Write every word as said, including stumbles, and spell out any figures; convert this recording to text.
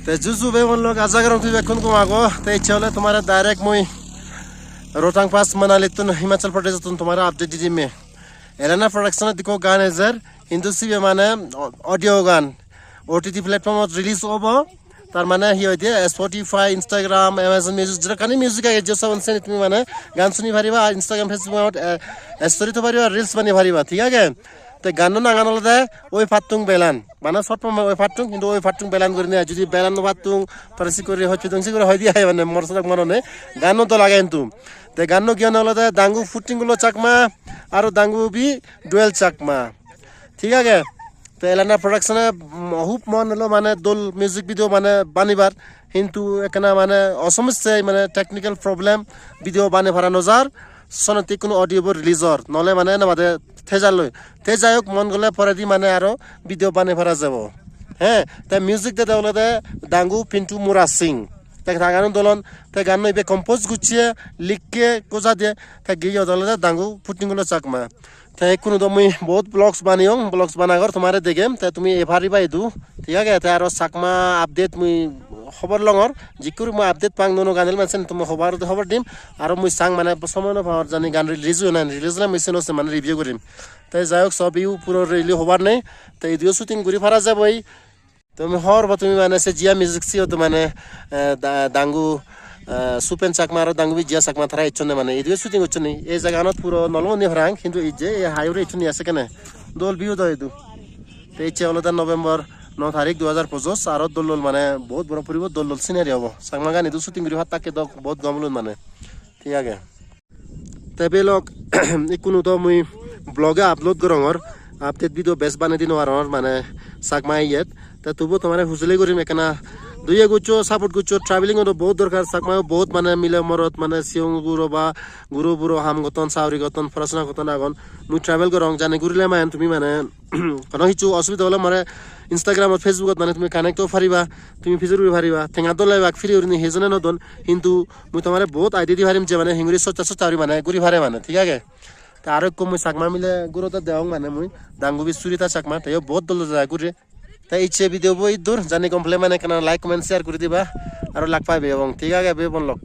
Te juju bhei bon lok, aja gorong tumi bekkun gom ago. Te icche ole tomare direct mui Rohtang Pass Manali tun, Himachal Pradesh tun tomare update di dim. Elena Production dikko gan ejer, hintu sibe mane o-, audio gan O T T platform ot release obo. Tar mane hi hoide, Spotify, Instagram, Amazon Music, jedokkani music age, je sob sen tumi mane gan suni pariba, ar Instagram, Facebook ot, eh, story to pariba, reels bani pariba, thik age? Te ganno nangan olode Oi Pattung Belan. Mane short form oi pattung, hintu oi pattung belan gurinei, judi belan no pattung, tara sikuri hoi pidung sikuri hoi di ai mane mor sodak mor one. Ganno dol age hintu. Te ganno giyan olode Dangu Putting Gulo Chakma, aro Dangu bi Duel Chakma. Thik age? Te Elena Production e, mm, hub mon elo mane dol music video mane banibar, hintu ekkena mane osomosse mane technical problem, video bane para no jar, sonotte ikkunu audio bo release or, nole mane ene bade thejalloi. Te jai hok, mon gole poredi mane aro video bane para jabo. He, te music dede olode Dangu Pintu Mura Singh. Te ta gano dolon, te ganno ibe compose gocche, likke, goja de, te geyot olode Dangu Putting Gulo Chakma. Te ikkunu do mui bahut vlogs baneyong, vlogs banagor tomare degem, te tumi ei pariba idu, thik age? Te aro Chakma update mui hobor longor, jikkur mui update pang nuo nuo ganil mansen tumi hobor, hobor dim, aro mui sang mane somoy no pangor jani gan release oye na, release ole mui seno se mane review gurim. Te jai hok, sob iu puro really hobar nei. Te idu shooting guri para jaboi. Tumi hobor po tumi mane se Jia Music siyo to mane, eh, da-, Dangu, eh, Supen Chakma aro Dangubi Jia Chakma tara ecchonne mane idu shooting gocchonni. Ei jaganot puro nolonni parang, hintu ei je ei hai hure ecchonni ase kene. Dol view do idu. Te icche olode November no tarik dui hajar pojoj, aro dol dol mane bahut boro puribo, dol dol scenery obo. Chakma gan idu shooting guri pattakke dok bahut gom olun mane. Thik age? Te belok, ikkunu to mui vlog e upload gorongor, update video bej banei di no parongor mane Chakma iyet. Te tubo tomare hujuli gurim ekkena duye goccho, support goccho, traveling o do bahut dorkar, Chakma o bahut mane mile morot mane siyong guro ba guro buro ham gotton, sauri gotton, porasona gotton agon. Mui travel gorong, jani gurile mane tumi mane hono hissu osubida ole more Instagram ot, Facebook ot mane tumi connect o pariba, tumi pijor guri pariba. Tenga dole bak free gurinei hejone no don, hintu mui tomare bahut idea di parim je mane hinguri socha socha guri mane guri pare mane, thik age? Te aro ekko mui Chakma mile guro te degong mane mui, Dangubi Surita Chakma, teyo bahut dol dol jaga guri. Te icche video bo iddur, jani gom pele mane ekkena like, comment, share guri diba, aro lak paibe ebong, thik age bhei bon lok.